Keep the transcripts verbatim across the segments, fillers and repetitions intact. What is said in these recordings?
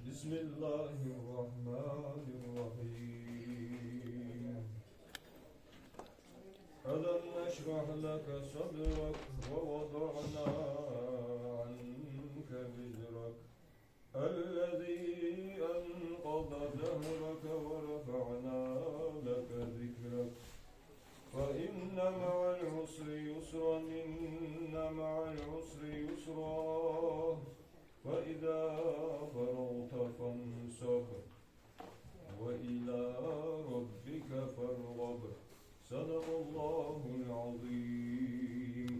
بسم الله الرحمن الرحيم. ألم نشرح لك صدرك ووضعنا عنك وزرك الذي أنقض ظهرك ورفعنا لك ذكرك فإن مع العسر يسرا إن مع العسر يسرا فإذا فرغت فانصب وإلى ربك فارغب. صدق الله العظيم.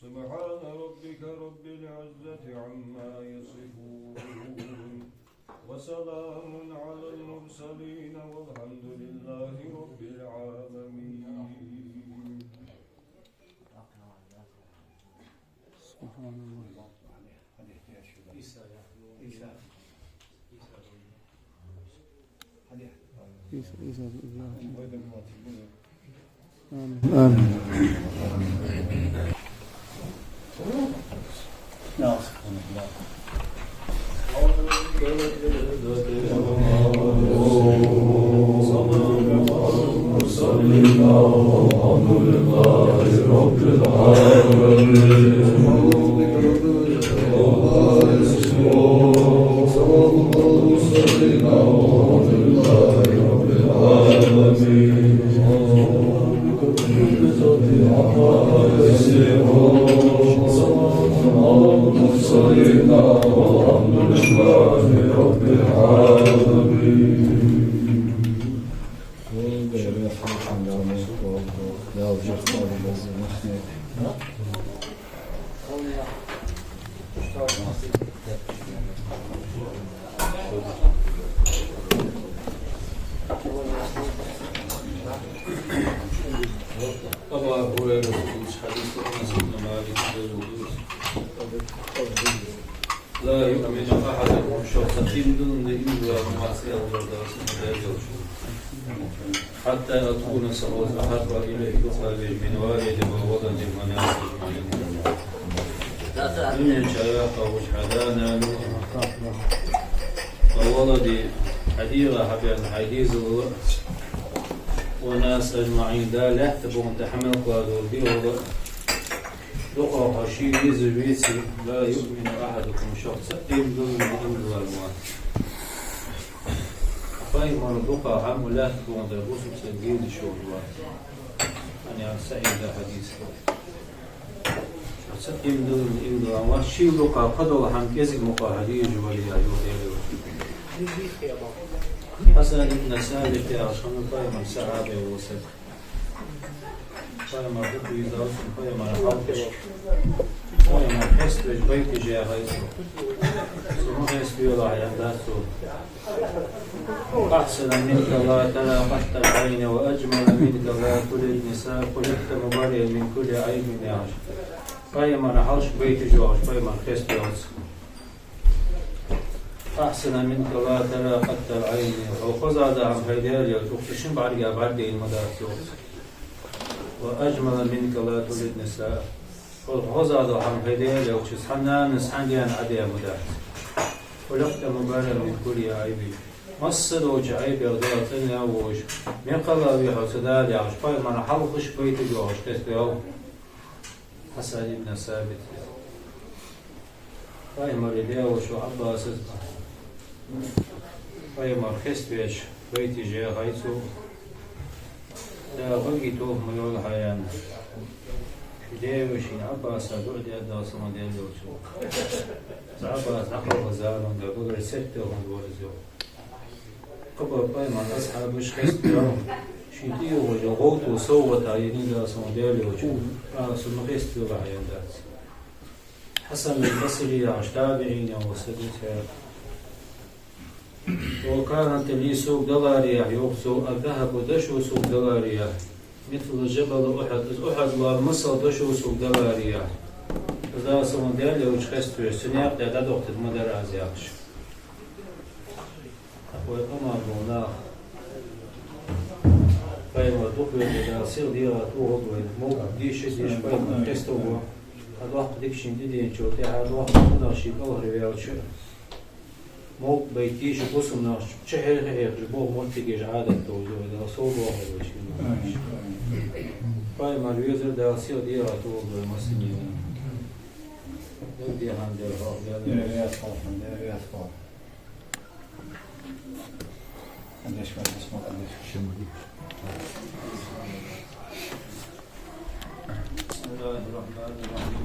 سبحان ربك رب العزة عما يصفون وسلام على المرسلين والحمد لله رب العالمين. سبحان الله. عيسى، عيسى، آمين. آمين. أبو هريرة يقول حديث أنس بن مالك يقول: لا يؤمن أحدكم шоай цаӀ иман диллар, иман диллар вац, аьлар Даьла Элчано. حتى أكون, са хоза, أحب إليه, дукха везаш, من والده وولده والناس أجمعين. Дунен чу яхаш хьа да, нана, ва валади, хьа дегӀа хьабаьнна хьа дезал а, والناس أجمعين, Дала лаьтта буханта хьа мел кхоадола дегӀал а, дукха хьо ше везаш веце, لا يؤمن أحدكم, шоай цаӀ иман диллар, иман диллар вац. Пайхамар дукха хьа ма лаьтта буханта бусалба саг везаш вац. Хьан яр сахьихь да хьадис. Шоай цаӀ иман диллар, иман диллар вац, шийла дукха кхыдола хьа кӀезига мукъагӀа хьадезаш вале, йоах Даьла Элчано. Хьасан ибн Сабит яхаш хиннав Пайхамара сахьабий вола саг. Пайхамар дукха везаш ва, Пайхамара хьалхашка, Пайхамар хеставеш байташ яхай цо. Цо ма хеставелахь, аьнна дац цо. أحسن منك لا ترى قط العين وأجمل منك لا ترى النساء خلقت مبرأ من كل عيب, яхаш. Пайхамара хьалхашка байташ йоахаш, Пайхамар хеставелац. أحسن منك لا ترى قط العين. Хьо хоза дола хӀама хьайна Даьла Элча, укх чу шин бӀарга бӀаргадайна ма дац цо. وأجمل منك لا ترى النساء. Хьо хоза дола хӀама хьайна Даьла Элча, цхьан нанас, цхьан даьнас Ӏадаь ма дац. خلقت مبرأ من كل عيب. Масса долча Ӏайбех Даьла цӀенъяь волаш, мекхал а ве хьо, са Дала, яхаш, Пайхамара хьалхашка байташ йоахаш хеставелав Хьасан ибн Сабит. Пайхамара даь-воша Ӏаббаса Пайхамар хеставеш байташ яхай цо. Да, баге тоха ма йолахь, аьнна. Ший даь-вешийна Ӏаббаса дуӀа даьд Даьла салам Даьла Элчано. Из Ӏаббас дӀакхалха заман да, багара сеттел хиннад вар из, йоах. Кхыбола Пайхамара асхьабаш хеставаьв, шийна тӀайоагӀаш йола гӀовто совгӀата еннай Даьла салам Даьла Элчано. Ӏа, со ма хеставелахь, аьнна дац. Хьасан аль-Басри яхаш табиӀинех вола саг вар. وكانت لي, сога даларе, йоах цо, الذهب, дошо сога даларе, مثل جبل أحد, из Ухьуд лоам масала дошо сога даларе. Из Даьла салам Даьла Элча хеставеш, цун наькъа тӀа дӀадохийтаргма дар аз, яхаш. Вай къаман бола нах, Пайхамар дукха веза, Дала сиха дегӀа тӀа вахалда вайна. Мовлид дийша, дийша пайхамар кхесталва. Хьа доккха дикача дийнахьа тӀехьа доккха хӀамаш ший кӀалхарваьлча, мовлид байта йиш я бусалба наха, чу хьеха-хьехаш болх моттигаш Ӏадат долаш да вай, Дала сов боахалда вай шийна. Пайхамар везар, Дала сиха дегӀа тӀа вахалда вай массанена. Деррига дехьа дер хьо, Дала. بسم الله الرحمن الرحيم.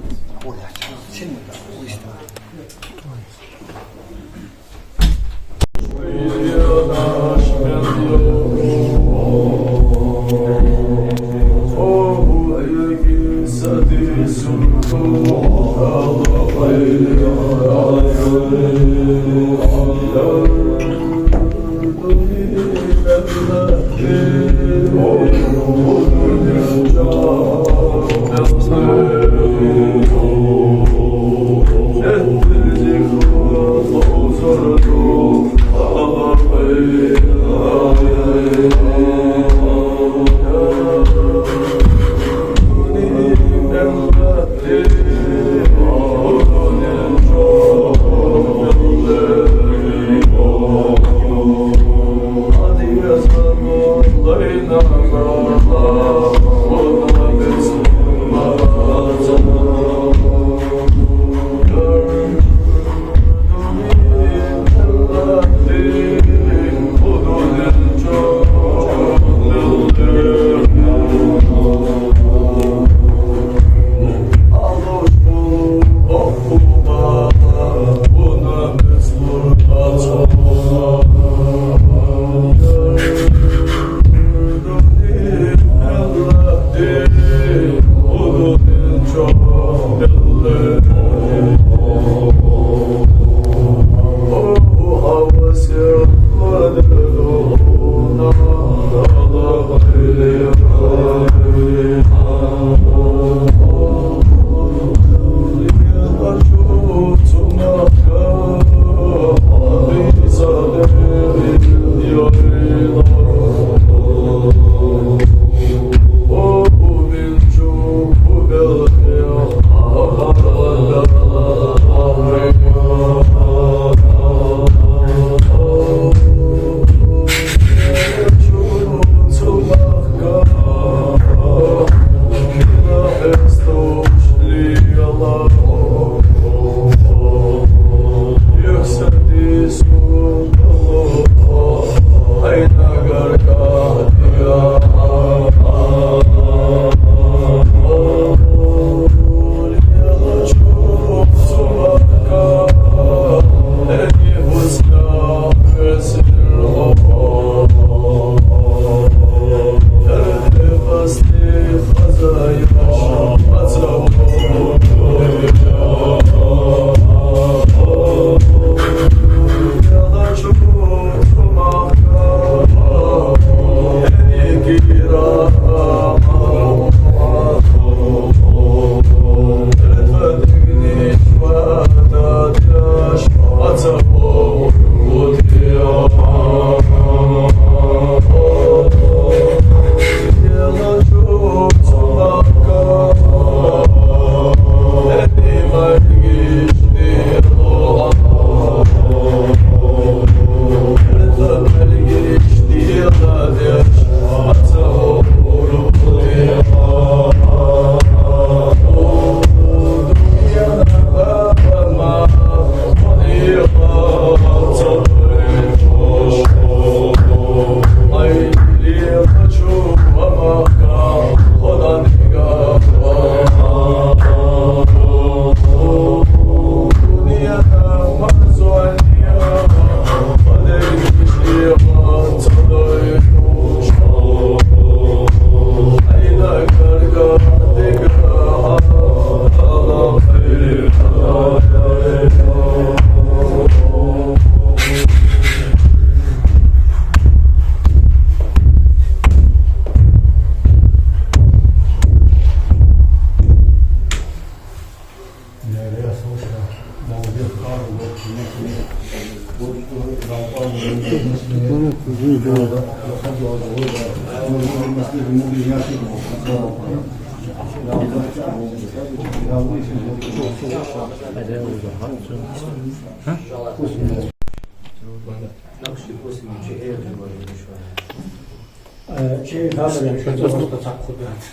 Э, чи хабар, шуца просто цхьаккха хургдац.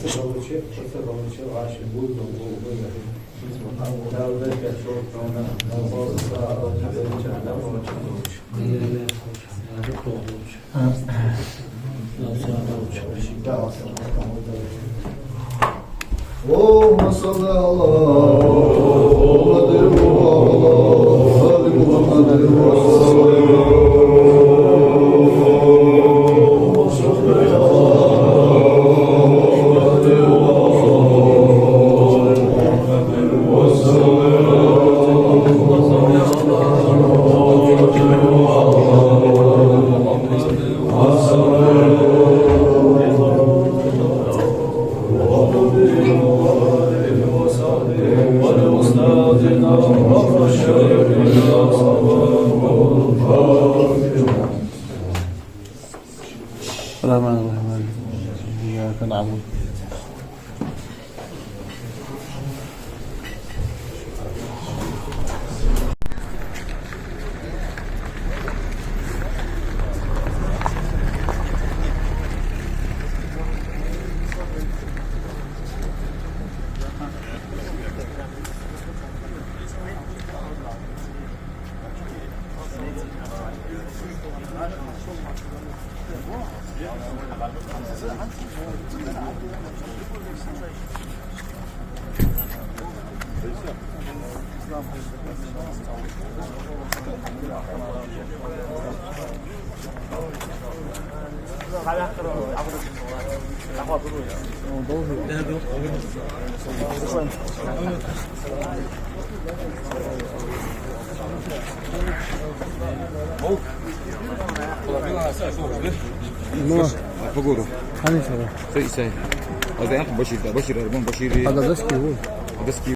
Шуца балача, шуца балача, вӀаши буйла, буйла, буйла. Дала беркат долда хьона, Дала хоза са, Дала чу, Дала чу, Дала чу. اللهم صل على محمد وعلى آل محمد وسلم. الرحمن الرحيم. إياك نعبد. Ну, а по городу? Конечно, да. Стой, стой. А за это Башир, да, Башир, Арман Башир. А, да, доски, вот. Доски.